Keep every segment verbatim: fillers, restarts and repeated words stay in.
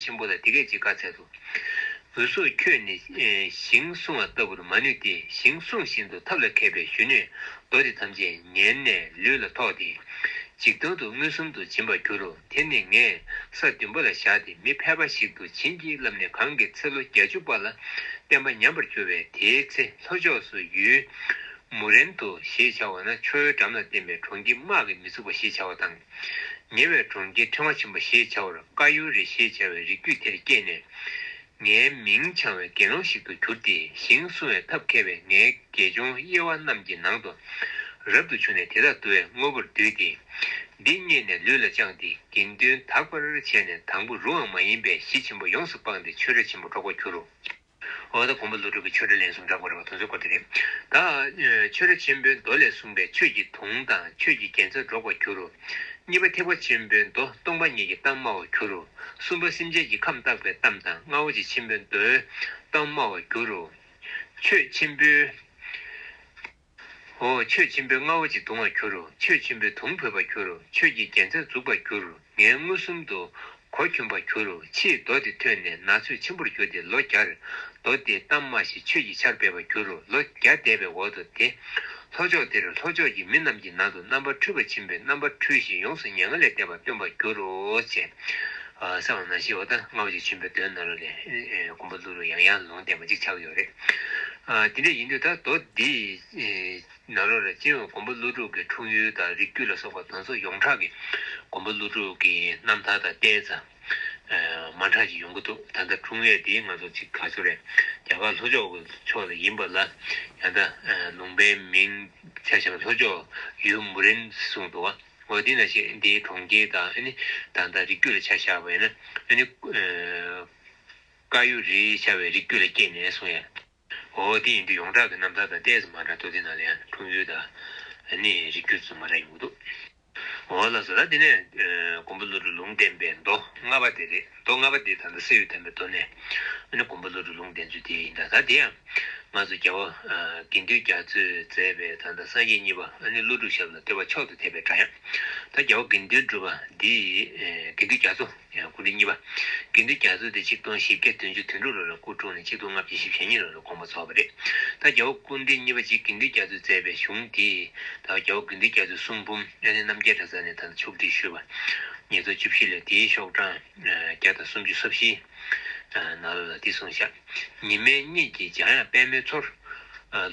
ཆེན་པོ་ལ་འདི་སྐད་ཅེས་བཀའ་སྩལ་ཏོ། འུ་ཚོ་ཁྱོད་ནི་ཞིང་བསྲུང་བ་ལྟ་བུར་མ་ནུས་ཏེ། ཞིང་བསྲུང་བཞིན་དུ་ཐབས་ལ་མཁས་པས་གཞོན་ནུས་མདོ་སྡེ་ཐམས་ཅད་ཉན་ནས་ལུས་ལ་ཐོགས་ཏེ། འཇིག་རྟེན་དུ་མངོན་སུམ་དུ་བྱིན་པར་འགྱུར་རོ། དེ་ནི་ངས་ས་བདུན་པ་ལ་བཞག་སྟེ་མི་ཕལ་པ་ཞིག་ཏུ་བྱིན་གྱིས་བརླབས་ནས། གང་གི་ཚེ་ལོ་བརྒྱད་ཅུ་པ་ལ་བསྟན་པ་ཉམས་པར་གྱུར་པས། དེའི་ཚེ་ལྷོ་ཕྱོགས་སུ་ཡུལ་མུ་རན་དུ་ཞེས་བྱ་བ་ན། ཆུ་བོའི་འགྲམ་ལ་བརྟེན་པའི་གྲོང་ཁྱེར་དམག་གིས་མི་ཚུགས་པ་ཞེས་བྱ་བ་དང་། ཉེ་བའི་གྲོང་ཁྱེར་ཕྲེང་བ་ཆེན་པོ་ཞེས་བྱ་བར་ཀ་ཡུ་རི་ཞེས་བྱ་བའི་རི་རྒྱུད་དེར་སྐྱེས་ནས། ངའི་མིང་འཆང་བའི་དགེ་སློང་ཞིག་ཏུ་གྱུར་ཏེ། ཞིང་བསྲུང་བའི་ཐབས་མཁས་པས་ངའི་དགེ་སྦྱོང་དབྱེ་བ་རྣམས་ཀྱི་ནང་དུ་རབ་ཏུ་བྱུང་ནས། དེ་དག་བསྡུ་བའི་དངོས་པོར་བསྡུས་ཏེ། འདི་བརྙེས་ནས་ལུས་ལ་བཅངས་ཏེ། དགེ་འདུན་དག་པར་བྱས་ནས། དང་པོ་རུའང་མ་ཡིན་པའི་གཞི་ཆེན་པོ་ཡོངས་སུ་སྤངས་ཏེ། ཆོས་ར་ཆེན་པོ་སྒྲོག་པར་འགྱུར་རོ། འོ་ད་མགོན་པོ་ཀླུ་སྒྲུབ་ཀྱི་ཆོས་ར་ལན་གསུམ་སྒྲོག་པ་རེད་པ། དེ་ཚོའི་སྐོར་དེ་རེད། ད་ཆོས་ར་ཆེན་པོའི་མདོ་ལས་གསུངས་པའི་ཆོས་ཀྱི་དུང་དང་ཆོས་ཀྱི་རྒྱལ་མཚན་སྒྲོག་པར་འགྱུར་རོ། གཉིས་པ་ཐེག་པ་ཆེན་པོའི་མདོ་སྟོང་པ་ཉིད་ཀྱི་གཏམ་སྨྲ་བར་འགྱུར་རོ། གསུམ་པ་སེམས་ཅན་གྱི་ཁམས་བརྟག་པའི་གཏམ་དང་། ལྔ་པོ་ཆེ་ཆེན་པོའི་མདོའི་གཏམ་སྨྲ་བར་འགྱུར་རོ། ཆོས་ཆེན་པོའི། འོ། ཆོས་ཆེན་པོའི་ལྔ་པོ་ཆེ་གདུང་བར་འགྱུར་རོ། ཆོས་ཆེན་པོའི་དུང་འབོད་པར་འགྱུར་རོ། ཆོས་ཀྱི་རྒྱལ་མཚན་འཛུགས་པར་འགྱུར་རོ། ངས་མངོན་སུམ་དུ་གོ་གྱོན་པར་འགྱུར་རོ། ཕྱིས་མདོ་དེ་ཐོས་ནས་ན་ཚོད་ཆེན་པོར་གྱུར་ཏེ། ལོ་བརྒྱར་མདོ་དེའི་གཏམ་སྨྲ་ཞིང་ཆོས་ཀྱི་ཆར་འབེབས་པར་འགྱུར་རོ། ལོ་བརྒྱ་འདས་པའི་འོག་ཏུ་དེ་ལྷོ་ཕྱོགས་དེར་ལྷོ་ཕྱོགས་ཀྱི་མི་རྣམས་ཀྱི་ནང་དུ་རྣམ་པར་འཕྲུལ་པ་ཆེན་པོས་རྣམ་པར་འཕྲུལ་ཞིང་ཡོངས་སུ་མྱ་ངན་ལས་འདས་པ་སྟོན་པར་འགྱུར་རོ། ཅེས་གསུངས་པ་ནང་བཞིན། འོ་ད་ལྔ་པོ་ཆེ་ཆེན་པོའི་མདོའི་ནང་ལོགས་ནས་མགོན་པོ་ཀླུ་སྒྲུབ་ཡང་ཡང་ལུང་བསྟན་པ་ཅིག་ཆགས་ཡོད་རེད། དེ་འདྲ་ཡིན་དུས་ད་མདོ་འདི་ནང་ལོགས་ལ་སྤྱིར་མགོན་པོ་ཀླུ་སྒྲུབ་ཀྱི་འཁྲུངས་ཡུལ་དང་རིགས་རྒྱུད་ལ་སོགས་པ་དེ་ཚོ་ཡོངས་གྲགས་ཀྱི་མགོན་པོ་ཀླུ་སྒྲུབ་ཀྱི་རྣམ་ཐར་དང་བལྟས་ཙང་། མ་འདྲ་ཅིག་ཡོང་གི་འདུག་ད་ལྟ་འཁྲུངས་ཡུལ་དེ་ང་ཚོ་ཅིག་ག་ཚོད་རེད། རྒྱ་གར་ལྷོ་ཕྱོགས་ཀྱི་ཕྱོགས་ལ་ཡིན་པ་ལ། ཡང་ད་ལུང་པའི་མིང་ཆ་བཞག་པ་ལྷོ་ཕྱོགས་ཡུལ་མུ་རན་གསུངས་འདུག་བ། འོ་དེ་ནང་བཞིན་འདིའི་གྲོང་ཁྱེར་དང་ཨ་ནི་ད་ལྟ་རིགས་རྒྱུད་ལ་ཆ་བཞག་པ་ཡིན་ན། ཨ་ནི་ཀ་ཡུ་རི་བྱ་བའི་རིགས་རྒྱུད་ལ་སྐྱེས་ནས་གསུངས་ཡ། འོ་དེ་ཡིན་དུས་ཡོངས་གྲགས་ཀྱི་རྣམ་ཐར་དང་ཏོག་ཙམ་མ་འདྲ་འདུག་དེ་ནང་ལ་ཡང་འཁྲུངས་ཡུལ་དང་ཨ་ནི་རིགས་རྒྱུད་ཚོ་མ་འདྲ་ཡོང་གི་འདུག་འོ་ལགས་སོ། ད་དེ་ནས་མགོན་པོ་ཀླུ་སྒྲུབ་ལུང་བསྟན་པའི་མདོ་ལྔ་པ་དེ་རེད། མདོ་ལྔ་པ་དེ་ད་ལྟ་གསེར་འོད་དམ་པའི་མདོ་ནས་ཨ་ནི་མགོན་པོ་ཀླུ་སྒྲུབ་ལུང་བསྟན་ཚུལ་དེ་ཡིན། ད་ད་དེ་ཡང་ང་ཚོ་རྒྱལ་བ་དགེ་འདུན་རྒྱ་མཚོས་མཛད་པའི་ད་ལྟ་སངས་རྒྱས་གཉིས་པ་ཨ་ནི་ཀླུ་སྒྲུབ་ཞབས་ལ་བསྟོད་པ་མཆོག་ཏུ་ཐེབས་པའི་སྒྲ་དབྱངས། ད་རྒྱལ་བ་དགེ་འདུན་གྲུབ་པ་འདི་དགེ་འདུན་རྒྱ་མཚོ། ཡང་སྐུ་ཕྲེང་གཉིས་པ། དགེ་འདུན་རྒྱ་མཚོ་དེ་ཆིག་སྟོང་བཞི་བརྒྱ་བདུན་ཅུ་དོན་དྲུག་ལོ་ལ་སྐུ་འཁྲུངས་ནས་ཆིག་སྟོང་ལྔ་བརྒྱ་བཞི་བཅུ་ཞེ་གཉིས་ལོ་ལ་དགོངས་པ་རྫོགས་པ་རེད། ད་རྒྱལ་བ་སྐུ་ཕྲེང་གཉིས་པ་ཅིག་དགེ་འདུན་རྒྱ་མཚོས་མཛད་པའི་གཞུང་དེ། ད་རྒྱལ་བ་དགེ་འདུན་རྒྱ་མཚོའི་གསུང་འབུམ་ཨ་ནི་རྣམ་རྒྱལ་གྲྭ་ཚང་ནས་ད་ལྟ་ཕྱོགས་སྒྲིག་ཞུས་པ། ཉིས་སྟོང་བཅུ་བཞི་ལས་དེའི་ཤོག་གྲངས་བརྒྱ་དང་སུམ་ཅུ་སོ་བཞི་ནང་ལོགས་ལ་འདི་གསུངས་བཞག་ཉི་མའི་གཉིད་ཀྱིས་འཇམ་དབྱངས་པད་མོའི་མཚོར།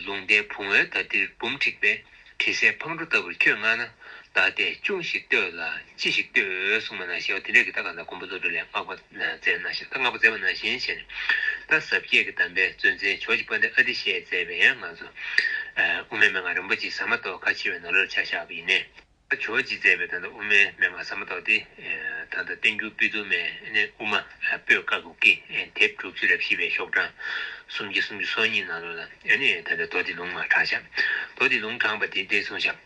ལུང་བསྟན་བུང་བའི་ཟླ་ལྟར་འབུམ་འཁྲིགས་པའི། དྲི་ཟའི་འཕང་འགྲོ་ལྟ་བུར་ཁྱོད་མངའ་ན། བདག་ལྟས་ཅུང་ཞིག་ལྟོས་ལ་ཅི་ཞིག་ལྟོས། གསུངས་པ་ནང་བཞིན། འོ་དེ་འདྲ་གི་ད་གང་ལྟར་མགོན་པོ་ཀླུ་སྒྲུབ་ལ་བསྔགས་པ་མཛད་ནང་བཞིན། ད་བསྔགས་པ་མཛད་པ་ནང་བཞིན་བྱས་ནས། ད་ཟབ་རྒྱས་ཀྱི་གདམས་པའི་མཛོད་འཛིན་ཇོ་བོ་རྗེ་དཔལ་ལྡན་ཨ་ཏི་ཤས་མཛད་པའི་ཡང་ང་ཚོ་དབུ་མའི་མན་ངག་རིན་པོ་ཆེའི་ཟ་མ་ཏོག་ཁ་ཕྱེ་བའི་ནང་ལོགས་ལ་ཆ་བཞག་པ་ཡིན་ནའི། ཇོ་བོ་རྗེས་མཛད་པའི་ད་ལྟ་དབུ་མའི་མན་ངག་ཟ་མ་ཏོག་དེ། ད་ལྟ་བསྟན་འགྱུར་པོད་དུ་མའི་ཨ་ནི་དབུ་མ་པོད་ཀ་གི་དེབ་དྲུག་ཅུ་རེ་བཞི་པའི་ཤོག་གྲངས་སུམ་བརྒྱ་སུམ་ཅུ་སོ་གཉིས་ནང་ལོགས་ལ་ཨ་ནི་ད་ལྟ་མདོ་དེ་ལུང་མར་དྲངས་ཤག་མདོ་དེ་ལུང་དྲངས་པ་དེ་འདི་གསུངས་ཤག་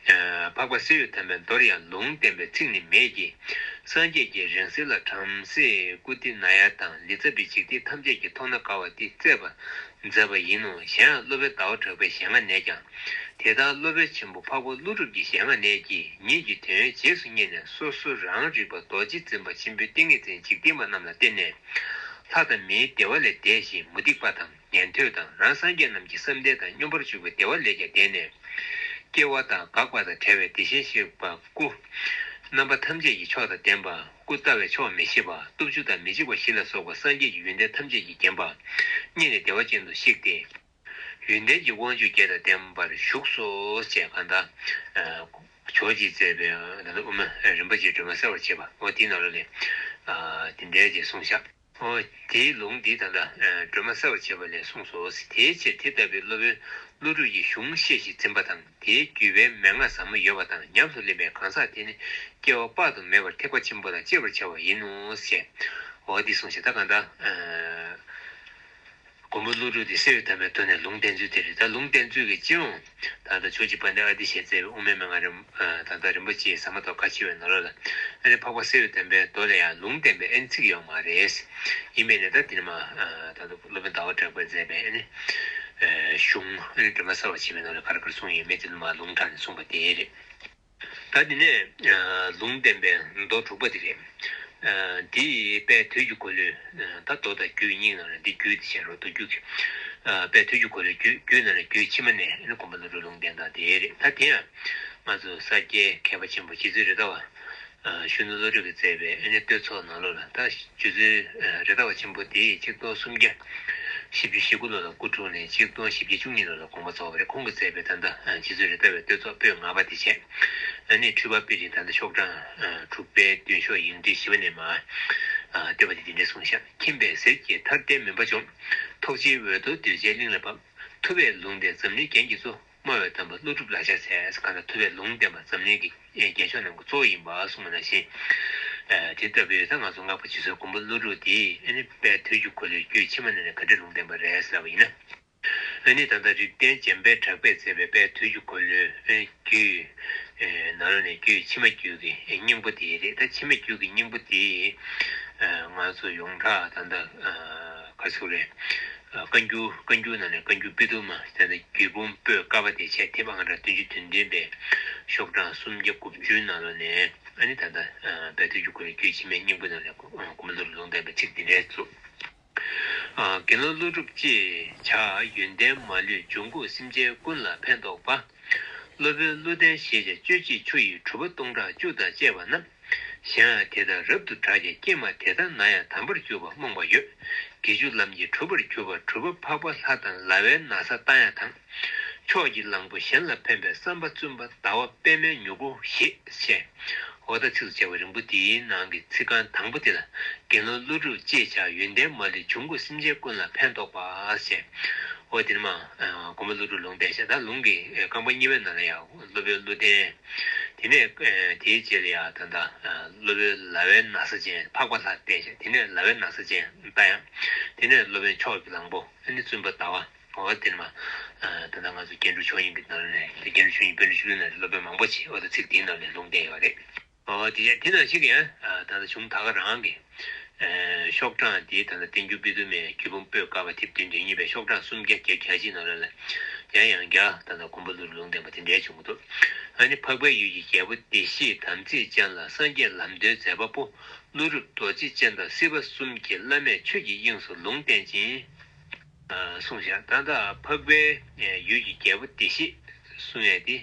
འཕགས་པ་གསེར་འོད་དམ་པའི་མདོར་ཡང་ལུང་བསྟན་པའི་ཚིག་ནི་མེད་ཀྱི། སངས་རྒྱས་ཀྱི་རིང་བསྲེལ་ལ་བྲམ་ཟེས་བཀུར་སྟི་ན་ཡ་དང་ལི་ཙ་བྱིའི་འཇིག་རྟེན་ཐམས་ཅད་ཀྱིས་མཐོང་ན་དགའ་བ་འདི་བསྩལ་བ་མཛད་པ་ཡིན་ནོ། གཞན་ཡང་སློབ་དཔོན་ཟླ་བ་གྲགས་པའི་ཞལ་སྔ་ནས་ཀྱང་། དེ་ལྟར་སློབ་དཔོན་ཆེན་པོ་འཕགས་པ་ཀླུ་སྒྲུབ་ཀྱི་ཞལ་སྔ་ནས་ཀྱིས། ཉིད་ཀྱི་དོན་རྗེས་སུ་བརྙེས་ནས་སོ་སོ་རང་རིག་པ་རྡོ་རྗེ་འཛིན་པ་ཆེན་པོའི་ཏིང་ངེ་འཛིན་འཇིག་རྟེན་པ་རྣམས་ལ་བརྟེན་ནས། ལྷ་དང་མིའི་བདེ་བ་ལས་འདས་ཤིང་མུ་སྟེགས་པ་དང་ཉན་ཐོས་དང་རང་སངས་རྒྱས་རྣམས་ཀྱི་བསམ་གཏན་དང་སྙོམས་པར་འཇུག་པའི་བདེ་བ་ལས་ཀྱང་འདས་ནས། སྐྱེ་བ་དང་འགག་པ་དང་བྲལ་བའི་བདེ་ཞིང་གཤེགས་པ་སྐུ། རྣམ་པ་ཐམས་ཅད་ཀྱི་མཆོག་དང་ལྡན་པ། སྐུ་ལྟ་བས་ཆོག་མི་ཤེས་པ། སྟོབས་བཅུ་དང་མི་འཇིགས་པ་བཞི་ལ་སོགས་པ་སངས་རྒྱས་ཀྱི་ཡོན་ཏན་ཐམས་ཅད་ཀྱིས་བརྒྱན་པ། བརྙེས་ནས་བདེ་བ་ཅན་དུ་གཤེགས་ཏེ། ཡོན་ཏན་གྱི་དབང་ཕྱུག་བརྒྱད་དང་ལྡན་པར་བཞུགས་སོ། ཅེས་གང་ལྟར། ཇོ་བོ་རྗེས་མཛད་པའི་ད་ལྟ་དབུ་མ་རིན་པོ་ཆེའི་སྒྲོན་མ་གསལ་བར་བྱེད་པ། འོ་དེའི་ནང་ལོགས་ནས་དེ་འདྲའི་ཅིག་གསུངས་ཤག་འོ་དེའི་ལུང་འདི་ད་ལྟ་སྒྲོན་མ་གསལ་བར་བྱེད་པ་ལས་གསུངས་སོ། དེའི་ཕྱིར་དེ་ལྟ་བུའི་སློབ་དཔོན་ཀླུ་སྒྲུབ་ཀྱི་གཞུང་ཤེས་ཤིང་འཛིན་པ་དང་། དེའི་བརྒྱུད་པའི་མན་ངག་ཟབ་མོ་ཡོད་པ་དང་ཉམས་སུ་ལེན་པའི་གང་ཟག་དེ་ནི་སྐྱེ་བ་དཔག་ཏུ་མེད་པར་ཐེག་པ་ཆེན་པོ་ལ་སྤྱད་པར་བྱ་བ་ཡིན་ནོ་ཞེས། འོ་འདི་གསུངས་ཤག་ད་གང་ལྟར། མགོན་པོ་ཀླུ་སྒྲུབ་དེ་གསེར་འོད་དམ་པའི་མདོ་ནས་ལུང་བསྟན་ཚུལ་དེ་རེད། ད་ལུང་བསྟན་ཚུལ་གྱི་སྤྱི་ཡོངས་ད་ལྟ་ཇོ་བོ་རྗེ་དཔལ་ལྡན་ཨ་ཏི་ཤས་མཛད་པའི་དབུ་མའི་མན་ངག་རིན་ད་ལྟ་རིན་པོ་ཆེའི་ཟ་མ་ཏོག་ཁ་ཕྱེ་བའི་ནང་ལོགས་ལ་ཨ་ནི་འཕགས་པ་གསེར་འོད་དམ་པའི་མདོ་ལ་ཡང་ལུང་བསྟན་པའི་ཨ་ནི་ཚིག་ཡོད་མ་རེད། ཡིན་པས་ན་ད་དེ་ནི་མ་ད་ལྟ་སློབ་དཔོན་ཟླ་བ་གྲགས་པས་མཛད་པའི་ཨ་ནི་གཞུང་ཨ་ནི་སྒྲོན་མ་གསལ་བར་བྱེད་པའི་ནང་ལ་ག་རེ་ག་རེ་གསུངས་ཡོད་མེད་དེ་ནི་མ་ལུང་དྲངས་ནས་གསུངས་པ་དེ་རེད། ད་དེ་ནས་ལུང་བསྟན་པའི་མདོ་དྲུག་པ་དེ་རེད། འདི་དཔལ་དུས་ཀྱི་འཁོར་ལོའི་ད་མདོ་དང་རྒྱུད་གཉིས་ནང་ལ་འདི་རྒྱུད་དེ་བཤད་རོགས། མདོ་རྒྱུད་ཀྱི་དཔལ་དུས་ཀྱི་འཁོར་ལོའི་རྒྱུད་རྒྱུད་ནང་ལ་རྒྱུད་ཕྱི་མ་ནས་ཨ་ནི་མགོན་པོ་ཀླུ་སྒྲུབ་ལུང་བསྟན་སྟངས་དེ་རེད། ད་དེ་ཡང་ང་ཚོ་ས་སྐྱའི་མཁས་པ་ཆེན་པོ་རྗེ་བཙུན་རེད་མདའ་བ། གཞོན་ནུ་བློ་གྲོས་ཀྱིས་མཛད་པའི་ཨ་ནི་བསྟོད་ཚོགས་ནང་ལོགས་ལ་ད་རྗེ་བཙུན་རེད་མདའ་བ་ཆེན་པོ་དེས་ཆིག་སྟོང་སུམ་བརྒྱ་བཞི་བཅུ་ཞེ་དགུ་ལོ་ལ་སྐུ་འཁྲུངས་ནས་ཆིག་སྟོང་བཞི་བརྒྱ་བཅུ་གཉིས་ལོ་ལ་དགོངས་པ་རྫོགས་པ་རེད། ཁོང་གིས་མཛད་པའི་ད་ལྟ་རྗེ་བཙུན་རེད་མདའ་བའི་བསྟོད་ཚོགས་པོད་ལྔ་པ་དེ་བྱས། ཨ་ནི་འཁྲུལ་པ་དཔེ་རིང་ད་ལྟ་ཤོག་གྲངས་དྲུག་པའི་མདུན་ཤོག་ཡིག་འབྲུ་བཞི་པ་ནས་མར་བསྟོད་པ་དེ་འདི་འདྲས་གསུངས་ཤག་ཁྱིམ་པའི་ཟིལ་གྱིས་མཐར་བསྟན་མུན་པ་བཅོམ། ཐུགས་རྗེའི་འོད་རྡོ་གདུལ་བྱའི་གླིང་ལ་བབས། ཐུབ་པའི་ལུང་བསྟན་འཛམ་གླིང་རྒྱན་གྱིས་གཙོ། སྨྲ་བའི་དམ་པ་ཀླུ་སྒྲུབ་ལ་ཕྱག་འཚལ། གང་ལྟར་ཐུབ་པའི་ལུང་བསྟན་པ་འཛམ་གླིང་གི་རྒྱན་ཤོག་རྣམས་ཀྱི་གཙོ་བོ་ཡིན་པ་གསུངས་པ་ནང་བཞིན། དེ་ལྟ་བུའི་ད་ང་ཚོ་སྔགས་པ་རྗེ་བཙུན་མགོན་པོ་ཀླུ་སྒྲུབ་དེ་ཨ་ནི་དཔལ་དུས་ཀྱི་འཁོར་ལོའི་རྒྱུད་ཕྱི་མ་ནས་ག་འདྲ་ལུང་བསྟན་པ་རེད་ཟེར་བ་ཡིན་ན། ཨ་ནི་ད་ལྟ་རིགས་ལྡན་འཇམ་དཔལ་གྲགས་པས་མཛད་པའི་དཔལ་དུས་ཀྱི་འཁོར་ལོའི་རྒྱུད་ནང་ལོགས་ནས་རྒྱུད་ཕྱི་མ་རྒྱུད་ཀྱི་སྙིང་པོ་དེ་རེད། ད་ཕྱི་མ་རྒྱུད་ཀྱི་སྙིང་པོ་དེ་ང་ཚོ་ཡོངས་གྲགས་ད་ལྟ་ག་ཚོད་རེད། བཀའ་འགྱུར་བཀའ་འགྱུར་ནང་ནས་བཀའ་འགྱུར་པོད་དུ་མ་དེ་ནས་རྒྱུད་འབུམ་པོད་ཀ་པ་དེ་བྱས། དེབ་ཨང་གྲངས་བདུན་ཅུ་དོན་བདུན་པའི་ཤོག་གྲངས་སུམ་བརྒྱ་དགུ་བཅུའི་ནང་ལོགས་ནས་ཨ་ནི་ད་ལྟ་དཔལ་དུས་ཀྱི་འཁོར་ལོའི་རྒྱུད་ཕྱི་མའི་སྙིང་པོ་ནང་ནས་མགོན་པོ་ཀླུ་སྒྲུབ་ལུང་བསྟན་པའི་ཚིག་འདི་འདྲས་བཙུགས། དགེ་སློང་ཀླུ་སྒྲུབ་ཅེས་བྱ་ཡོན་ཏན་མ་ལུས་འབྱུང་ཁུངས་སེམས་ཅན་ཀུན་ལ་ཕན་འདོགས་པ། སློབ་དཔོན་ཀླུ་ལྡན་ཞེས་བྱ་སྤྱོད་བྱེད་ཆུ་ཡི་གྲུབ་པ་སྟོང་ཕྲག་བཅུ་དང་བཅས་པ་རྣམས། གཞན་ཡང་དེ་ལྟར་རབ་ཏུ་གྲགས་ཀྱང་ཀྱེ་མ་དེ་ལྟར་ན་ཡང་དམ་པར་གྱུར་པ་རྨོངས་པ་ཡོད། དགེ་ཆོས་ལམ་གྱི་གྲུབ་པར་གྱུར་པ་གྲུབ་པ་འཕགས་པ་ལྷ་དང་ལ་བའི་ན་བཟའ་བཏང་ཡང་དང་། ཕྱོགས་ཀྱི་གླང་པོ་གཞན་ལ་ཕན་པའི་བསམ་པ་བཙུན་པ་ཟླ་བ་པདྨའི་མྱུ་གུ་ཞེས་བཤད། འོ་ད་ཚིགས་སུ་བཅད་པ་རིང་པོ་འདིའི་ནང་གི་ཚིག་རྐང་དང་པོ་འདི་ལ་དགེ་སློང་ཀླུ་སྒྲུབ་ཅེས་བྱ་ཡོན་ཏན་མ་ལུས་འབྱུང་ཁུངས་སེམས་ཅན་ཀུན་ལ་ཕན་འདོགས་པ་ཞེས། འོ་དེ་ནི་མ་མགོན་པོ་ཀླུ་སྒྲུབ་ལུང་བསྟན་ཞེས། ད་ལུང་གི་རྐང་པ་གཉིས་པའི་ནང་ལ་ཡང་སློབ་དཔོན་ཀླུ་ལྡན། དེ་ནས་དེའི་རྗེས་ལ་ཡང་ད་ལྟ་སློབ་དཔོན་ལ་བའི་ན་བཟའ་ཅན་འཕགས་པ་ལྷ་བསྟན་ཞེས། དེ་ནས་ལ་བའི་ན་བཟའ་ཅན་ད་ཡང་དེ་ནས་སློབ་དཔོན་ཕྱོགས་ཀྱི་གླང་པོ་ཨ་ནི་བཙུན་པ་ཟླ་བ། འོ་དེ་ནི་མ། ད་ལྟ་ང་ཚོ་རྒྱན་དྲུག་ཆོས་དབྱིངས་ཀྱི་ནང་ནས་རྒྱན་དྲུག་ཆོས་དབྱིངས་པཎ་གྲུབ་ཆོས་ལུགས་ནང་ནས་སློབ་དཔོན་མང་པོ་ཅིག་འོ་ད་ཚིག་དེའི་ནང་ནས་ལུང་བསྟན་ཡོད་རེད། འོ་དེ་དེ་ནང་ཞིག་ཡང་ད་ལྟ་གཞུང་ད་ག་རང་གི་ཤོག་གྲངས་དེ་ད་ལྟ་བསྟན་འགྱུར་པོད་དུ་མའི་རྒྱུད་འབུམ་པོད་ཀ་པ་དེབ་བདུན་དོན་གཉིས་པའི་ཤོག་གྲངས་སུམ་བརྒྱ་བརྒྱད་ཅུ་གྱ་གཅིག་ནང་ལ་ཡང་ཡང་བསྐྱར་ད་ལྟ་མགོན་པོ་ཀླུ་སྒྲུབ་ལུང་བསྟན་པ་དེ་འདྲའི་བྱུང་གི་འདུག་ཨ་ནི་འཕགས་པའི་ཡུལ་གྱི་རྒྱལ་པོ་བདེ་གཤེགས་དམ་ཚིག་ཅན་ལ་སངས་རྒྱས་ལམ་སྟོན་མཛད་པ་པོ་ཀླུ་སྒྲུབ་རྡོ་རྗེ་ཅན་དང་སྲིད་པ་གསུམ་གྱི་བླ་མས་ཆོས་ཀྱི་དབྱིངས་སུ་ལུང་བསྟན་ཅིང་། གསུངས་ཤག་ད་ལྟ་འཕགས་པའི་ཡུལ་གྱི་རྒྱལ་པོ་བདེ་གཤེགས་གསུང་ཡས་དེ་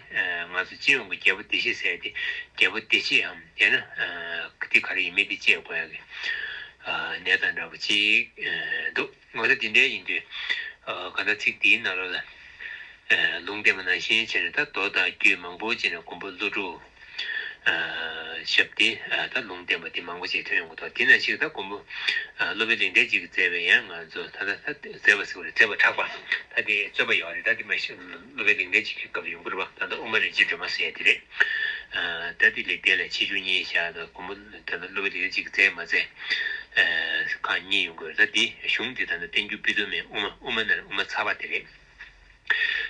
ང་ཚོ་སྤྱི་ཡོངས་ཀྱི་རྒྱལ་པོ་བདེ་གཤེགས་ཟེར་ཡས་དེ་རྒྱལ་པོ་བདེ་གཤེགས་འམ་ཡང་ན་དེ་ག་རེ་ཡིན་མིན་དེ་དཔྱད་དགོས་ཡ་གི་གནས་སྟངས་འདྲ་པོ་ཅིག་འདུག་འོ་ད་དེ་འདྲའི་ཡིན་དུས་ག་ད་ཚིག་དེའི་ནང་ལོགས་ལ་ལུང་བསྟན་པ་ནང་བཞིན་བྱས་ནས་ད་མདོ་དང་རྒྱུད་མང་པོ་བྱས་ནས་མགོན་པོ་ཀླུ་སྒྲུབ། ཞབས་དེ་ད་ལུང་བསྟན་པ་དེ་མང་པོ་ཞིག་ཐོན་ཡོང་གི་འདུག་དེ་ནང་བཞིན་ད་མགོན་པོ་སློབ་དཔོན་ལེགས་ལྡན་འབྱེད་ཀྱིས་མཛད་པའི་ཡང་ང་ཚོ་ད་ལྟ་ད་མཛད་པ་ཟེར་བ་རེད། མཛད་པ་གྲགས་པ་ད་དེ་རྩོད་པ་ཡོད་རེད། ད་དེ་མ་གཞི་སློབ་དཔོན་ལེགས་ལྡན་འབྱེད་ཀྱི་སྐབས་ལ་ཡོང་གི་རེད་པ། ད་ལྟ་དབུ་མ་རིན་ཆེན་སྒྲོན་མ་ཟེར་ཡ་དེ་རེད། ད་དེ་ལེགས་ལྡན་ལས་ཆེ་ཆུང་གཉིས་བཞག་ད་མགོན་པོ་ད་ལྟ་སློབ་དཔོན་ལེགས་ལྡན་འབྱེད་ཀྱིས་མཛད་མ་མཛད་ཁག་གཉིས་ཡོང་གི་རེད། ད་དེ་གཞུང་དེ་ད་ལྟ་བསྟན་འགྱུར་པོད་དུ་མའི་དབུ་མ་དབུ་མ་ནང་དབུ་མ་ཚ་བ་དེ་རེད།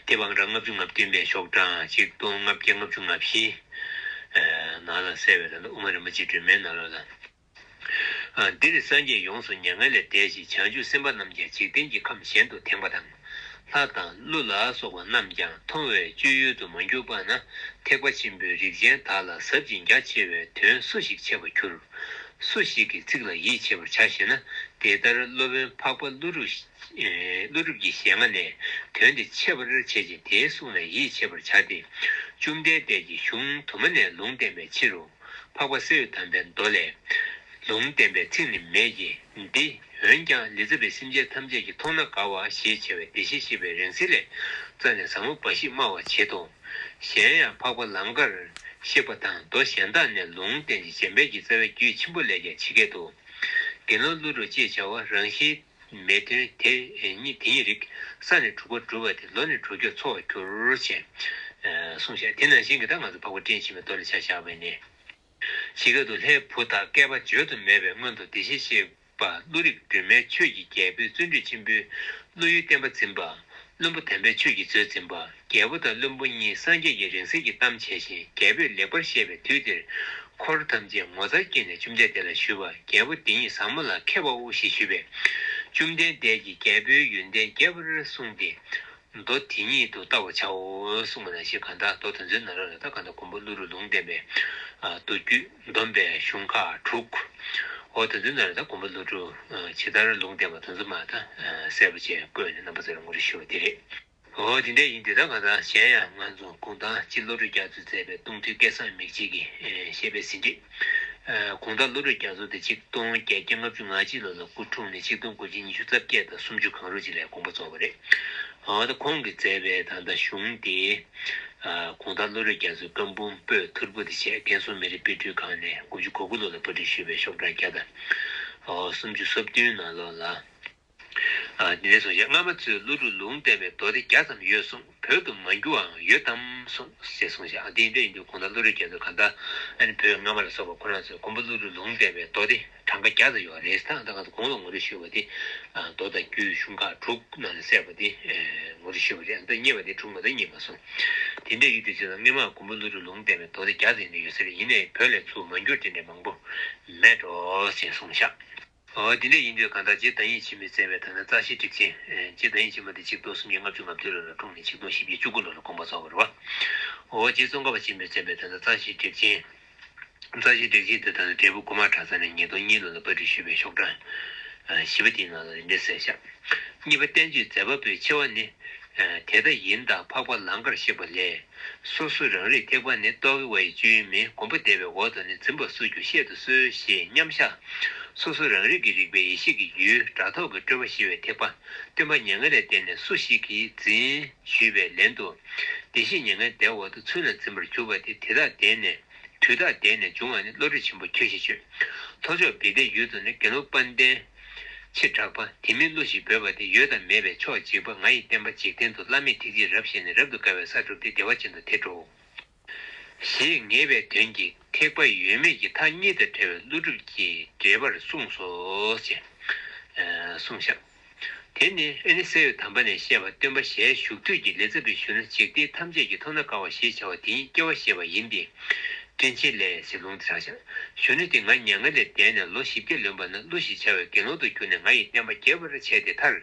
དེབ་ཨང་གྲངས་ལྔ་བཅུ་ང་བདུན་པའི་ཤོག་གྲངས་ཆིག་སྟོང་ལྔ་བརྒྱ་ལྔ་བཅུ་ང་བཞི་ནང་ལ་གསལ་བའི་ད་ལྟ་དབུ་མ་རིན་པོ་ཆེའི་སྒྲོན་མའི་ནང་ལོགས་ལ། འདིར་སངས་རྒྱས་ཡོངས་སུ་མྱ་ངན་ལས་འདས་ཤིང་བྱང་ཆུབ་སེམས་དཔའ་རྣམས་ཀྱང་འཇིག་རྟེན་གྱི་ཁམས་གཞན་དུ་དེངས་པ་དང་། ལྷ་དང་ཀླུ་ལ་སོགས་པ་རྣམས་ཀྱང་མཐོང་བའི་སྤྱོད་ཡུལ་དུ་མ་གྱུར་པ་ན་ཐེག་པ་ཆེན་པོའི་རིགས་ཅན་དག་ལ་ཟབ་ཅིང་རྒྱ་ཆེ་བའི་དོན་སུ་ཞིག་འཆད་པར་འགྱུར། སུ་ཞིག་གི་ཚིག་ལ་ཡིད་ཆེས་པར་བྱ་ཞེ་ན། དེ་ལྟར་སློབ་དཔོན་འཕགས་པ་ཀླུ་སྒྲུབ་ཀླུ་སྒྲུབ་ཀྱི་ཞལ་སྔ་ནས་དོན་དེ་འཆད་པར་བྱེད་ཅིང་དེའི་གསུང་ལ་ཡིད་ཆེས་པར་བྱ་སྟེ། བཅོམ་ལྡན་འདས་ཀྱིས་གཞུང་དུ་མ་ནས་ལུང་བསྟན་པའི་ཕྱིར་རོ། འཕགས་པ་སེའུ་དམ་པའི་མདོ་ལས། ལུང་བསྟན་པའི་ཚིག་ནི་མེད་ཀྱི། འདི་འོན་ཀྱང་ལི་ཙྪ་བས་སེམས་ཅན་ཐམས་ཅད་ཀྱིས་མཐོང་ན་དགའ་བ་ཞེས་བྱ་བའི་བདེ་གཤེགས་ཞེས་པའི་རིང་བསྲེལ་ལས་རྩ་ནས་ཟབ་མོ་འབའ་ཞིག་སྨྲ་བར་བྱེད་དོ། གཞན་ཡང་འཕགས་པ་ལང་ཀར་གཤེགས་པ་དང་མདོ་གཞན་དག་ནས་ལུང་བསྟན་ཅིང་འཇམ་དཔལ་གྱི་རྩ་བའི་རྒྱུད་ཆེན་པོ་ལས་ཀྱང་ཇི་སྐད་དུ། དགེ་སློང་ཀླུ་སྒྲུབ་ཅེས་བྱ་བ་རང་བཞིན་མེད་དོན་དེ་ཉིད་དེ་ཉིད་རིག། ས་ནི་དྲུག་པ་སྒྲུབ་པ་སྟེ་ལོ་ནི་དྲུག་ཅུ་འཚོ་བར་འགྱུར་ཞེས་གསུངས་ཤག་དེ་ནང་བཞིན་གྱི་ད་ང་ཚོ་འཕགས་པ་སྤྲིན་ཆེན་པོའི་མདོ་ལ་ཆ་བཞག་པ་ཡིན་ནའི། ཇི་སྐད་དུ་ལྷའི་བུ་དག་བསྐལ་པ་བརྗོད་དུ་མེད་པའི་སྔོན་དུ་བདེ་གཤེགས་གཤེགས་པ་ཀླུ་རིགས་སྒྲོན་མའི་ཆོས་ཀྱི་རྒྱལ་པོའི་བརྩོན་འགྲུས་ཆེན་པོའི་ཀླུ་ཡུལ་བསྟན་པ་འཛིན་པ། བློན་པོ་དམ་པའི་ཆོས་ཀྱི་མཛོད་འཛིན་པ། རྒྱལ་པོ་དང་བློན་པོ་གཉིས་སངས་རྒྱས་ཀྱི་རིང་བསྲེལ་གྱི་གཏམ་བྱས་ཤིང་རྒྱལ་པོས་ལེགས་པར་བཤད་པའི་དུས་དེར། འཁོར་ཐམས་ཅད་ངོ་མཚར་སྐྱེས་ནས་བཅོམ་ལྡན་འདས་ལ་ཞུས་པ། རྒྱལ་པོ་འདི་ཉིད་ཟབ་མོ་ལ་མཁས་པའོ་ཞེས་ཞུས་པས། བཅོམ་ལྡན་འདས་ཀྱིས་རྒྱལ་པོའི་ཡོན་ཏན་རྒྱས་པར་གསུངས་ཏེ། མདོ་དེ་ཉིད་དུ་བལྟ་བར་བྱའོ་གསུངས་པ་ནང་བཞིན་གང་ལྟར་མདོ་དེ་ཚོའི་ནང་ལོགས་ལ་ད་གང་ལྟར་མགོན་པོ་ཀླུ་སྒྲུབ་ལུང་བསྟན་པའི་མདོ་རྒྱུད་བསྡོམས་པའི་གཞུང་ཁག་དྲུག་འོ་དེ་ཚོའི་ནང་ལ་ད་མགོན་པོ་ཀླུ་སྒྲུབ་ཇི་ལྟར་ལུང་བསྟན་པ་དེ་ཚོ་མར་ད་གསལ་པོ་བྱས་བཀོད་ནས་རྣམ་པ་ཚོ་ལ་ངོ་སྤྲོད་ཞུ་བ་དེ་རེད། འོ་དེ་འདྲ་ཡིན་དུས་ད་གང་ལྟར་གཞན་ཡང་ང་ཚོ་གུང་ཐང་སྤྱི་བློ་གྲོས་རྒྱ་མཚོས་མཛད་པའི་སྟོང་ཐུན་སྐལ་བཟང་མིག་འབྱེད་ཀྱི་བཤད་པའི་ཟིན་བྲིས། གུང་ཐང་བློ་གྲོས་རྒྱ་མཚོ་དེ་ཆིག་སྟོང་བརྒྱད་བརྒྱ་ལྔ་བཅུ་ང་གཅིག་ལོ་ལ་སྐུ་འཁྲུངས་ནས་ཆིག་སྟོང་དགུ་བརྒྱ་ཉི་ཤུ་རྩ་བརྒྱད་དང་སུམ་ཅུ་གང་རུང་ཅིག་ལ་དགོངས་པ་རྫོགས་པ་རེད། འོ་ད་ཁོང་གིས་མཛད་པའི་ད་ལྟ་གཞུང་དེ། གུང་ཐང་བློ་གྲོས་རྒྱ་མཚོའི་བཀའ་འབུམ་པོད་ཐུར་བུ་དེ་བྱས་རྒན་གསུམ་མི་རིགས་དཔེ་སྐྲུན་ཁང་ནས་དགུ་བཅུ་གོ་དགུ་ལོ་ལ་པར་སྐྲུན་ཞུས་པའི་ཤོག་གྲངས་བརྒྱ་དང་སུམ་ཅུ་སོ་བདུན་ནང་ལོགས་ལ། འདི་འདྲ་གསུངས་ཤག་སྔ་མ་ཚོས་ཀླུ་སྒྲུབ་ལུང་བསྟན་པའི་མདོ་སྡེ་བརྒྱ་ཙམ་ཡོད་གསུངས། བོད་དུ་མ་འགྱུར་བའང་ཡོད་དམ་གསུངས་ཞེས་གསུངས་ཤག་འདི་འདྲ་ཡིན་དུས་གུང་ཐང་བློ་གྲོས་རྒྱ་མཚོས་གང་ལྟར་ཨ་ནི་བོད་སྔ་མ་ལ་སོགས་པ་ཁོ་རང་ཚོས་མགོན་པོ་ཀླུ་སྒྲུབ་ལུང་བསྟན་པའི་མདོ་སྡེ་གྲངས་ཀ་བརྒྱ་ཙམ་ཡོད་རེད། ད་ད་ག་ཚོད་གོང་ལ་ངོ་སྤྲོད་ཞུས་པ་དེ་མདོ་དང་རྒྱུད་གཞུང་ཁག་དྲུག་ནང་ལ་གསལ་བ་དེ་ངོ་སྤྲོད་ཞུས་པ་རེད། ད་རྙེད་པ་དེ་དྲུག་མ་གཏོགས་རྙེད་མ་སོང་། དེ་འདྲ་ཡིན་དུས་ཚོད་ལ་སྔ་མ་མགོན་པོ་ཀླུ་སྒྲུབ་ལུང་བསྟན་པའི་མདོ་སྡེ་བརྒྱ་ཙམ་ཡོད་ཟེར། ཡིན་ནའི་བོད་ལས་ཚུར་མ་འགྱུར་དེ་འདྲ་མང་པོ་མེད་འགྲོ་ཞེས་གསུངས་ཤག་འོ་དེ་འདྲ་ཡིན་དུས་གང་ལྟར་རྗེ་བདག་ཉིད་ཆེན་པོས་མཛད་པའི་ད་ལྟ་རྩ་ཤེ་གྲགས་ཆེན། རྗེ་བདག་ཉིད་ཆེན་པོ་དེ་ཆིག་སྟོང་སུམ་བརྒྱ་ལྔ་བཅུ་ང་བདུན་ལོ་ལ་འཁྲུངས་ནས་ཆིག་སྟོང་བཞི་བརྒྱ་བཅུ་དགུ་ལོ་ལ་དགོངས་པ་རྫོགས་པ་རེད་བ། འོ་རྗེ་ཙོང་ཁ་པ་ཆེན་པོས་མཛད་པའི་ད་ལྟ་རྩ་ཤེ་གྲགས་ཆེན། རྩ་ཤེ་གྲགས་ཆེན་དེ་ད་ལྟ་འབྲས་བུ་དགུ་མ་གྲགས་ཚང་ནས་ཉིས་སྟོང་གཉིས་ལོ་ལ་པར་སྐྲུན་ཞུས་པའི་ཤོག་གྲངས་བཞི་པ་དེའི་ནང་ལ་འདི་འདྲ་གསལ་བཞག་གཉིས་པ་བསྟན་བཅོས་མཛད་པ་པོའི་ཆེ་བ་ནི། དེ་ལྟ་ཡིན་དང་འཕགས་པ་ལང་ཀར་གཤེགས་པ་ལས། སོ་སོ་རང་རིག་ཐེག་པ་ནི། རྟོག་གེ་བ་ཡི་སྤྱོད་ཡུལ་མིན། མགོན་པོ་བདེ་བའི་འོག་ཏུ་ནི། འཛིན་པ་སུ་གྱུར་བཤད་དུ་གསོལ། ཞེས་མཉམ་བཞག་སོ་སོ་རང་རིག་གི་རིག་པའི་ཡེ་ཤེས་ཀྱི་ཡུལ་སྒྲ་རྟོག་གི་སྤྲོས་པ་ཞི་བའི་ཐེག་པ་སྟོན་པ་མྱ་ངན་ལས་འདས་ནས་སུ་ཞིག་གིས་འཛིན་ཞུས་པའི་ལན་དུ། བདེ་གཤེགས་མྱ་ངན་འདས་འོག་ཏུ། ཚུལ་ལ་འཛིན་པར་གྱུར་པ་དེ། དུས་རྟག་འདས་ནས། དུས་རྟག་འདས་ནས་འབྱུང་བ་ནི། བློ་གྲོས་ཆེན་པོ་ཁྱོད་ཞེས་བརྗོད། ལྷོ་ཕྱོགས་བི་ཏའི་ཡུལ་དུ་ནི། དགེ་སློང་དཔལ་ལྡན་ཆེས་གྲགས་པ། དེ་མིན་ཀླུ་ཞེས་འབོད་པ་དེ། ཡོད་དང་མེད་པའི་ཕྱོགས་འཇིག་པ། ང་ཡི་བསྟན་པ་འཇིག་རྟེན་དུ། བླ་མེད་ཐེག་ཆེན་རབ་ཞི་ནས། རབ་ཏུ་དགའ་བའི་ས་གྲུབ་སྟེ། བདེ་བ་ཅན་དུ་དེ་འགྲོའོ། ཞེས་ངེས་པའི་དོན་གྱིས་ཐེག་པ་ཡོད་མེད་ཀྱི་མཐའ་གཉིས་དང་བྲལ་བའི་ཀླུ་སྒྲུབ་ཀྱི་འགྲེལ་པར་གསུངས་སོ། ཅེས་གསུངས་ཤག་དེ་ནི་ཨེ་ནི་གསེར་འོད་དམ་པ་ནས་བཤད་པ་སྟོན་པ་ཞལ་བཞུགས་དུས་ཀྱི་ལི་ཙྪ་བའི་གཞོན་ནུ་འཇིག་རྟེན་ཐམས་ཅད་ཀྱི་མཐོང་ན་དགའ་བ་ཞེས་བྱ་བ་དེ་ཉིད་སྐྱེ་བ་བཤད་པ་ཡིན་ཏེ། བཀྲིན་ཆེན་ལས་ཞེས་ལུང་དེ་དྲངས་ཤག་གཞོན་ནུ་དེ་ང་མྱ་ངན་ལས་འདས་ནས་ལོ་བཞི་བརྒྱ་ལོན་པ་ན། ཀླུ་ཞེས་བྱ་བའི་དགེ་སློང་དུ་གྱུར་ནས་ང་ཡི་བསྟན་པ་རྒྱས་པར་བྱས་ཏེ། མཐར་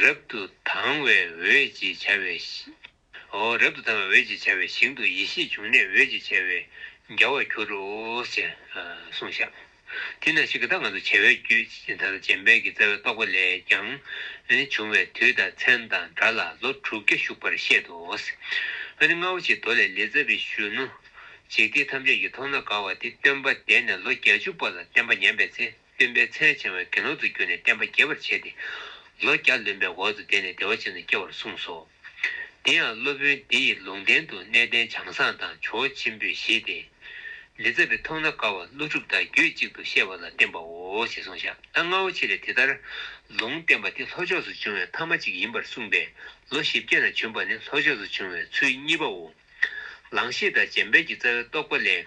རབ་ཏུ་དང་བའི་འོད་ཅེས་བྱ་བའི། འོ་རབ་ཏུ་དང་བའི་འོད་ཅེས་བྱ་བའི་ཞིང་དུ་ཡེ་ཤེས་འབྱུང་གནས་འོད་ཅེས་བྱ་བའི་རྒྱལ་བར་གྱུར་རོ་ཞེས་གསུངས་ཤག་དེ་ནང་བཞིན་གྱི་ད་ང་ཚོ་བྱ་བའི་རྒྱུད་ད་ལྟ་འཇམ་དཔལ་གྱི་རྩ་བའི་རྟོག་པ་ལས་ཀྱང་ཨ་ནི་བྱུང་བའི་དུས་དང་མཚན་དང་སྒྲ་ལ་ལོ་དྲུག་བརྒྱ་བཞུགས་པར་བཤད་དོ། ཨ་ནི་ལྔ་པོ་ཆེའི་མདོ་ལས་ལི་ཙྪ་བའི་གཞོན་ནུ་འཇིག་རྟེན་ཐམས་ཅད་ཀྱི་མཐོང་ན་དགའ་བ་དེ་སྟོན་པ་འདས་ནས་ལོ་བརྒྱད་ཅུ་པ་ལ་བསྟན་པ་ཉམས་པའི་ཚེ། སྟོན་པའི་མཚན་འཆང་བའི་དགེ་སློང་དུ་གྱུར་ནས་བསྟན་པ་རྒྱས་པར་བྱས་ཏེ། ལོ་བརྒྱ་ལོན་པའི་འོག་ཏུ་དེ་ནས་བདེ་བ་ཅན་དུ་སྐྱེ་བར་གསུངས་སོ། དེ་ཡང་སློབ་དཔོན་འདི་ཡི་ལུང་བསྟན་དུ་གནས་བརྟན་བྱང་བཟང་དང་ཇོ་བོ་ཆེན་པོས་བཞེད་དེ། ལི་ཙྪ་བའི་མཐོང་ན་དགའ་བ་ཀླུ་སྒྲུབ་དང་རྒྱུད་གཅིག་ཏུ་བཤད་པ་ལ་བརྟེན་པའོ་ཞེས་གསུངས་ཤག་ད་ལྔ་པོ་ཆེ་ལས་དེ་ལྟར་ལུང་བསྟན་པ་དེ་ལྷོ་ཕྱོགས་སུ་བྱུང་བའི་ཐ་མ་གཅིག་ཡིན་པར་གསུངས་པས། ལོ་བཞི་བརྒྱ་ན་བྱོན་པ་ནི་ལྷོ་ཕྱོགས་སུ་བྱུང་བའི་ཚུལ་གཉིས་པའོ། ལང་གཤེགས་དང་འཇམ་དཔལ་གྱི་རྩ་བའི་རྟོག་པ་ལས།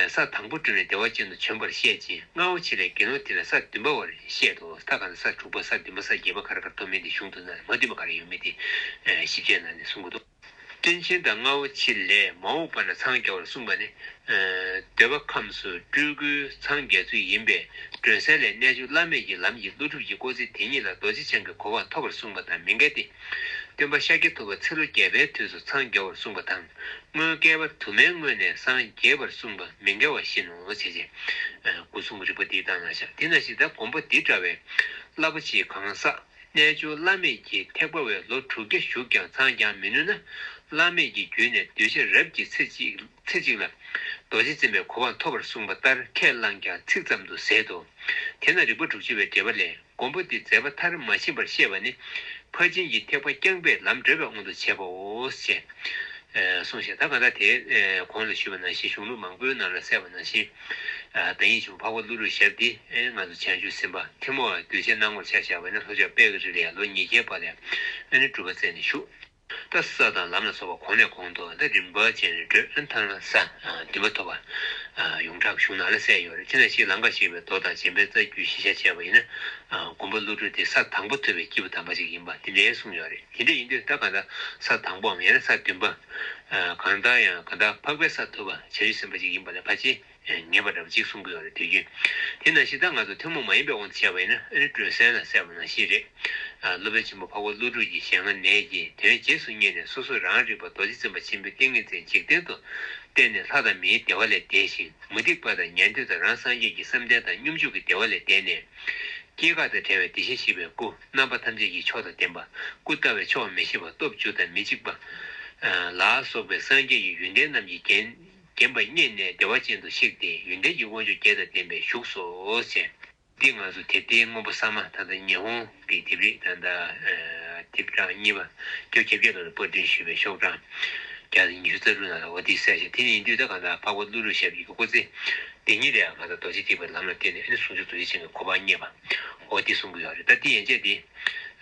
ས་དང་པོ་བསྒྲུབས་ནས་བདེ་བ་ཅན་དུ་བྱོན་པར་བཤད་ཅིང་། ལྔ་པོ་ཆེ་ལས་དགེ་སློང་དེ་ལ་ས་བདུན་པ་བར་བཤད་དོ། ད་ག་ནས་ས་དྲུག་པ་ས་བདུན་པ་ས་བརྒྱད་པ་ག་རེ་ག་རེ་ཐོབ་མིན་དེ་གཞུང་དུ་ན་མ་བསྡུས་པ་ག་རེ་ཡོད་མེད་དེ་ཞིབ་དཔྱད་གནང་ནས་གསུང་གི་འདུག་བཀྲིན་ཆེན་དང་ལྔ་པོ་ཆེ་ལས་མ་འོངས་པ་ན་འཚང་རྒྱ་བར་གསུངས་པ་ནི། འདོད་པ་ཁམས་སུ་སྤྲུལ་སྐུའི་འཚང་རྒྱ་ཚུལ་ཡིན་པས། སྒྲོན་གསལ་ལས་རྣལ་འབྱོར་བླ་མེད་ཀྱི་ལམ་གྱི་ཀླུ་སྒྲུབ་ཀྱི་སྐོར་ཚིག་དེ་ཉིད་ལ་རྡོ་རྗེ་འཆང་གི་གོ་འཕང་ཐོབ་པར་གསུངས་པ་དང་མི་འགལ་ཏེ། སྟོན་པ་ཤཱཀྱ་ཐུབ་པ་ཚེ་ལོ་བརྒྱ་པའི་དུས་སུ་འཚང་རྒྱ་བར་གསུངས་པ་དང་། སྔོན་བསྐལ་པ་དུ་མའི་སྔོན་ནས་སངས་རྒྱས་པར་གསུངས་པ་མི་འགལ་བ་བཞིན་ནོ། ཞེས་བྱས། སྐུ་གསུང་གི་རིག་པ་འདི་དག་ན་བཞག་དེ་ནང་བཞིན་ད་མགོན་པོ་འདི་འདྲ་བའི་རླབས་པོ་ཆེའི་གང་ཟག་རྣལ་འབྱོར་བླ་མེད་ཀྱི་ཐེག་པ་བས་ལོ་དྲུག་བརྒྱ་བཞུགས་ཀྱང་འཚང་རྒྱ་མི་ནུས་ན། བླ་མེད་ཀྱི་རྒྱུད་ནས་གདུལ་བྱ་རབ་ཀྱི་ཚེ་གཅིག་ཚེ་གཅིག་ལ་རྡོ་རྗེ་འཛིན་པའི་གོ་འཕང་ཐོབ་པར་གསུངས་པ་ལྟར་ཁས་བླངས་ཀྱང་ཚིག་ཙམ་དུ་ཟད་དོ། དེས་ན་རིགས་པ་དྲུག་ཅུ་པའི་འགྲེལ་པ་ལས། མགོན་པོ་འདི་མཛད་པ་མཐར་མ་ཕྱིན་པར་བཤད་པ་ནི། ཕར་ཕྱིན་གྱི་ཐེག་པ་རྐྱང་པས་ལམ་བགྲོད་པའི་དབང་དུ་བྱས་པའོ། ཞེས་གསུངས་ཤིང་། ད་གང་ལྟར་དེ་གོང་ལ་ཞུས་པ་ནང་བཞིན་གཞུང་ལུགས་མང་པོའི་ནང་ལ་གསལ་བ་ནང་བཞིན། བདག་ཉིད་ཆེན་པོ་འཕགས་པ་ཀླུ་སྒྲུབ་ཞབས་འདི་ང་ཚོ་བྱང་ཆུབ་སེམས་དཔའ་ཐུན་མོང་བའི་གདུལ་བྱའི་སྣང་ངོར་ཆ་བཞག་པ་ན་ལྷོ་ཕྱོགས་དཔལ་གྱི་རི་ལ་ཡང་ལོ་ཉིས་བརྒྱའི་བར་ལ་ཡང་གྲུབ་པ་བཙལ་ནས་བཞུགས། ད་ས་དང་ལམ་ལ་སོགས་པ་གོང་ནས་གོང་དུ་ད་རིམ་པ་བྱས་ནས་བགྲོད། ཨ་ཐང་ལ་ས་བདུན་པ་ཐོབ་པ་ཡོངས་གྲགས་གཞུང་ནང་ལ་གསལ་ཡོད་རེད། དེ་ནང་བཞིན་ལང་ཀར་གཤེགས་པའི་མདོ་དང་འཇམ་དཔལ་རྩ་རྒྱུད་གཞི་བཞག་བྱས་པ་ཡིན་ན། མགོན་པོ་ཀླུ་སྒྲུབ་དེ་ས་དང་པོ་ཐོབ་པའི་སྐྱེས་བུ་དམ་པ་ཞིག་ཡིན་པ་དེ་འདྲའི་གསུངས་ཡོད་རེད། དེ་འདྲ་ཡིན་དུས་ད་གང་ལྟར་ས་དང་པོའམ་ཡང་ན་ས་བདུན་པ། གང་ལྟར་ཡང་གང་ལྟར་འཕགས་པའི་ས་ཐོབ་པ་བྱང་ཆུབ་སེམས་དཔའ་ཞིག་ཡིན་པ་ལས་ཕལ་ཆེར། ངེས་པ་འདྲ་བ་ཅིག་གསུང་གི་ཡོད་རེད། དུས་རྒྱུན། དེ་ནང་བཞིན་ད་ང་ཚོ་ཐུན་མོང་མ་ཡིན་པའི་དབང་དུ་བྱས་པ་ཡིན་ན་ཨ་ནི་སྒྲོན་གསལ་ལ་གསལ་བ་ནང་བཞིན་རེད། སློབ་དཔོན་ཆེན་པོ་འཕགས་པ་ཀླུ་སྒྲུབ་ཀྱི་ཞལ་སྔ་ནས་ཀྱི་དོན་རྗེས་སུ་བསྙེན་ནས་སོ་སོ་རང་རིག་པ་རྡོ་རྗེ་འཛིན་པ་ཆེན་པོའི་ཏིང་ངེ་འཛིན་འཇིག་རྟེན་དུ་ བརྟེན་ནས་ལྷ་དང་མིའི་བདེ་བ་ལས་འདས་ཤིང་། མུ་སྟེགས་པ་དང་ཉན་ཐོས་དང་རང་སངས་རྒྱས་ཀྱི་བསམ་གཏན་དང་སྙོམས་འཇུག་གི་བདེ་བ་ལས་འདས་ནས། སྐྱེ་འགག་དང་བྲལ་བའི་བདེ་གཤེགས་ཞི་བའི་སྐུ། རྣམ་པ་ཐམས་ཅད་ཀྱི་མཆོག་དང་ལྡན་པ། སྐུ་ལྟ་བས་ཆོག་མི་ཤེས་པ། སྟོབས་བཅུ་དང་མི་འཇིགས་པ་ལ་སོགས་པའི་སངས་རྒྱས་ཀྱི་ཡོན་ཏན་རྣམས་ཀྱིས་བརྒྱན་བརྒྱན་པ་མཉེས་ནས་བདེ་བ་ཅན་དུ་གཤེགས་ཏེ། ཡོན་ཏན་གྱི་དབང་ཕྱུག་བརྒྱད་དང་ལྡན་པས་བཞུགས་སོ་ཞེས། འདི་ང་ཚོ་དེབ་ཐེར་སྔོན་པོ་གསར་མ། ད་ལྟ་ཉི་ཧོང་གི་དེབ་རིས། ད་ལྟ་ཨ་དེབ་གྲངས་གཉིས་པ། སྐྱོ་ཁྱབ་རྒྱ་ལོ་ལ་པར་སྐྲུན་ཞུས་པའི་ཤོག་གྲངས་བརྒྱ་དང་ཉི་ཤུ་རྩ་དྲུག་ནང་ལ་འོ་དེ་གསལ་བཤད། དེ་ཡིན་དུས་ད་གང་ལྟར་འཕགས་པ་ཀླུ་སྒྲུབ་ཞབས་ཀྱི་སྐུ་ཚེ་འདི་ཉིད་ལ་ང་ཚོ་རྡོ་རྗེ་ཐེག་པའི་ལམ་ལ་བརྟེན་ནས་ཨ་ནི་ཟུང་འཇུག་རྡོ་རྗེ་ཅན་གྱི་གོ་འཕང་བརྙེས་པ། འོ་དེ་གསུང་གི་ཡོད་རེད། ད་དེ་ཡན་ཆད་དེ།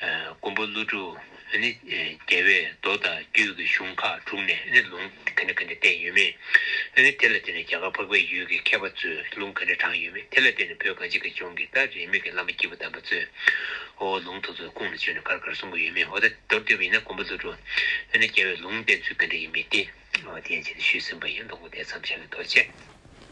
ཨ་མགོན་པོ་ཀླུ་སྒྲུབ་ཨ་ནི་རྒྱལ་བས་མདོ་དང་རྒྱུད་ཀྱི་གཞུང་ཁག་དྲུག་ནས་ཨ་ནི་ལུང་ག་འདྲ་ག་འདྲ་བསྟན་ཡོད་མེད། ཨ་ནི་དེ་ལ་བརྟེན་ནས་རྒྱ་གར་འཕགས་པའི་ཡུལ་གྱི་མཁས་པ་ཚོས་ལུང་ག་འདྲ་དྲངས་ཡོད་མེད། དེ་ལ་བརྟེན་ནས་བོད་གངས་ཅན་གྱི་ལྗོངས་ཀྱི་ད་རིས་མེད་ཀྱི་བླ་མ་སྐྱེས་བུ་དམ་པ་ཚོས་འོ་ལུང་དེ་ཚོའི་ཁུངས་ལ་བཅོལ་ནས་ག་རེ་ག་རེ་གསུང་གི་ཡོད་མེད། འོ་ད་མདོར་བསྡུས་པ་ཡིན་ན་མགོན་པོ་ཀླུ་སྒྲུབ་ཨ་ནི་རྒྱལ་བས་ལུང་བསྟན་ཚུལ་ག་འདྲ་ཡིན་མིན་དེ་འོ་དེ་ཡན་ཆད་དུ་ཞུས་ཟིན་པ་ཡིན། ལུང་དེ་མཚམས་བཞག་གི། ཐུགས་རྗེ་ཆེ།